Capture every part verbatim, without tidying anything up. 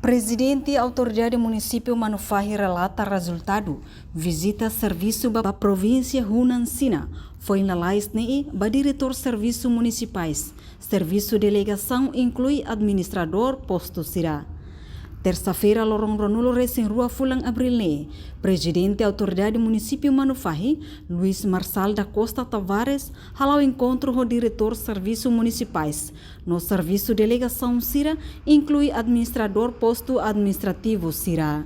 Prezidente Autoridade Munisípiu Manufahi relata rezultadu vizita servisu ba, ba provínsia Hunan Xina, foin lalais ne'e ba diretór servisu munisipais, servisu delegasaun inklui administradór postu sira. Tersa-feira, loron ruanulu-resin-rua fulan Abríl ne'e, Prezidente Autoridade Munisípiu Manufahi, Luís Marçal da Costa Tavares, hala'o enkontru ho diretór servisu munisipais no servisu delegasaun sira, inklui administradór postu administrativu sira.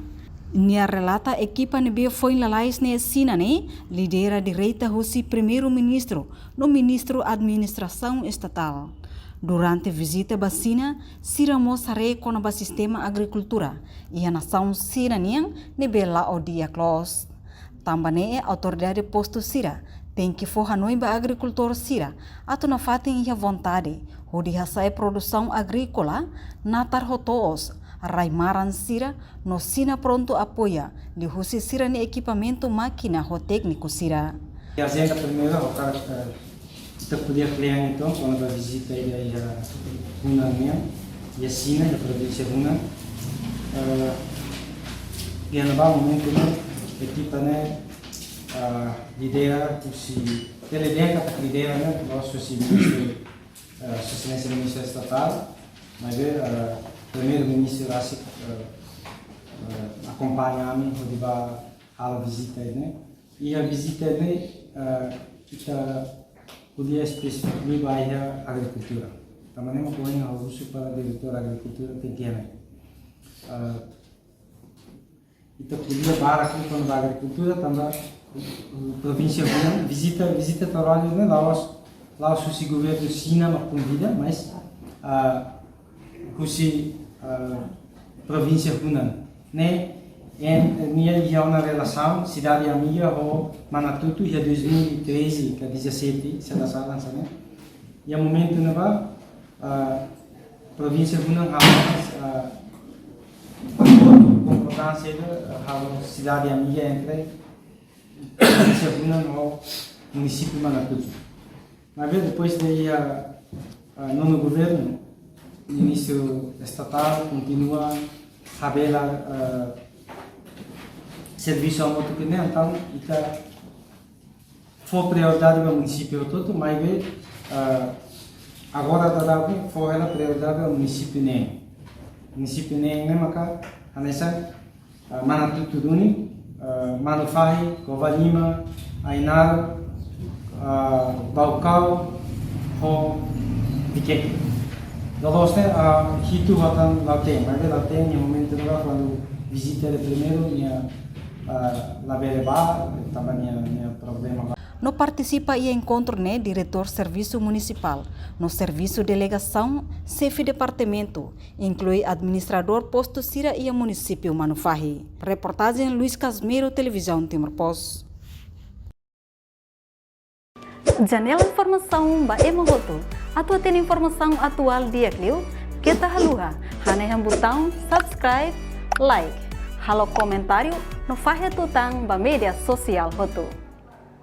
Nia relata ekipa ne'ebé foin lalais ne'e Xina ne'e lidera direta husi Primeiru-Ministru no Ministru Administrasaun Estatál. Durante vizita ba Xina, sira mós haree kona-ba sistema agrikultura iha nasaun Xina nian ne'ebé la'o di'ak loos. Tanba ne'e autoridade postu sira tenke fó hanoin ba agrikultór sira atu nafatin iha vontade hodi hasa'e produsaun agríkola, natar ho to'os, rai-maran sira, no Xina prontu apoia liuhusi sira-nia ekipamentu, mákina ho tékniku sira. Agenda primeira, ha'u hakarak, eh, ita ko'alia kle'an uitoan kona-ba vizita ida iha Hunan nian, iha Xina, iha provínsia Hunan. Eh, iha ne'ebá momentu ne'e, ekipa ne'e, eh, lidera husi, ita haree katak lidera ne'e, la'ós husi ministru, eh, Sua Exelénsia Ministru Estatál, maibé, eh, Primeiru-Ministru rasik, eh, eh, akompaña ami hodi bá halo vizita ne'e. Iha vizita ne'e, eh, ita ko'alia espesífiku ba iha agrikultura. Tanba ne'e mak ohin ha'u husu para diretór agrikultura tenke iha ne'e. Eh, ita ko'alia barak kona-ba agrikultura, tanba, eh, provínsia Hunan, vizita, vizita traballu ne'e la'ós, la'ós husi governu Xina mak konvida, mas, ah, husi, ah, provínsia Hunan. Ne'e, en, nia iha ona relasaun sidade amiga ho Manatutu iha dois mil e treze ka dezassete, se la sala hanesan ne'e. Iha momentu ne'ebá, ah, provínsia Hunan halo, ah, akordu, konkordánsia ida, ah, halo sidade amiga entre provínsia Hunan ho munisípiu Manatutu. Maibé depois de iha, ah, nonu governu, ministru estatál kontinua habela, ah, servisu hamutuk ne'e, entaun ita fó prioridade ba munisípiu hotu-hotu, maibé, ah, agora daudaun fó hela prioridade ba munisípiu neen. Munisípiu neen ne'e maka hanesan, ah, Manatutu duni, ah, Manufahi, Covalima, Ainaro, ah, Baucau, ho Viqueque. Loloos ne'e, ah, hitu hotu tan Lautém, maibé Lautém iha momentu ne'ebá kuandu vizita ida primeiru nia, ah, labele bá, tanba nia, nia problema bá. No partisipa iha enkontru ne'e diretór servisu munisipál no servisu delegasaun, xefe departamentu, inklui administradór postu sira iha munisípiu Manufahi. Reportajen Luis Casimiro, Televizaun Timor Post. Janela informasaun ba ema hotu. Atu hatene informasaun atuál di'ak liu, keta haluha hanehan butaun subscribe, like, halo komentáriu no fahe tutan ba média sosiál hotu.